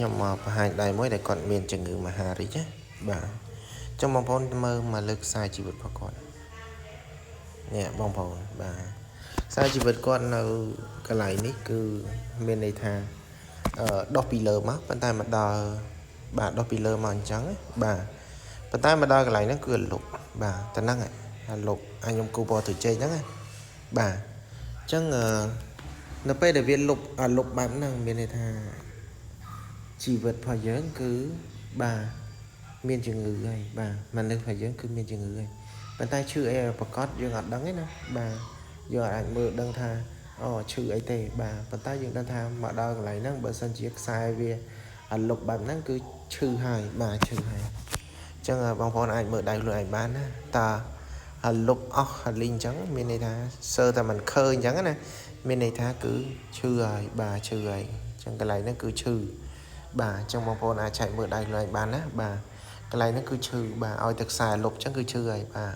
ខ្ញុំមកបង្ហាញដៃមួយដែលគាត់មានជំងឺមហារីកណាបាទអញ្ចឹងបងប្អូនមើលមកលើខ្សែជីវិតរបស់គាត់នេះបងប្អូនបាទខ្សែជីវិតគាត់នៅកន្លែងនេះគឺមានន័យថាអឺដោះពីលើមកប៉ុន្តែមកដល់បាទដោះពីលើមកអញ្ចឹងបាទប៉ុន្តែមកដល់កន្លែងហ្នឹងគឺលុបបាទតែហ្នឹងលុបអញខ្ញុំគូពណ៌ទៅជែកហ្នឹងណាបាទអញ្ចឹងអឺនៅពេលដែលវាលុបអាលុបបែបហ្នឹងមានន័យថាជីវិតរបស់យើងគឺបាទមានជំងឺហើយបាទមនុស្សរបស់យើងគឺមានជំងឺហើយប៉ុន្តែឈឺអីឲ្យប្រកាសយើងអត់ដឹងទេណាបាទយើងអាចមើលដឹងថាអូឈឺអីទេបាទប៉ុន្តែយើងដឹងថាមកដល់កន្លែងហ្នឹងបើសិនជាខ្សែវាអាលុបបែបហ្នឹងគឺឈឺហើយបាទឈឺហើយអញ្ចឹងបងប្អូនអាចមើលដៃខ្លួនឯងបានណាតើអាលុបអស់អាលីងអញ្ចឹងមានន័យថាសើតែមិនឃើញអញ្ចឹងណាមានន័យថាគឺឈឺហើយបាទឈឺហើយអញ្ចឹងកន្លែងហ្នឹងគឺឈឺបាទអញ្ចឹងបងប្អូនអាចឆែកមើលដៃខ្លួនឯងបានណាបាទកន្លែងហ្នឹងគឺឈឺបាទឲ្យតែខ្សែលុបអញ្ចឹងគឺឈឺហើយបាទ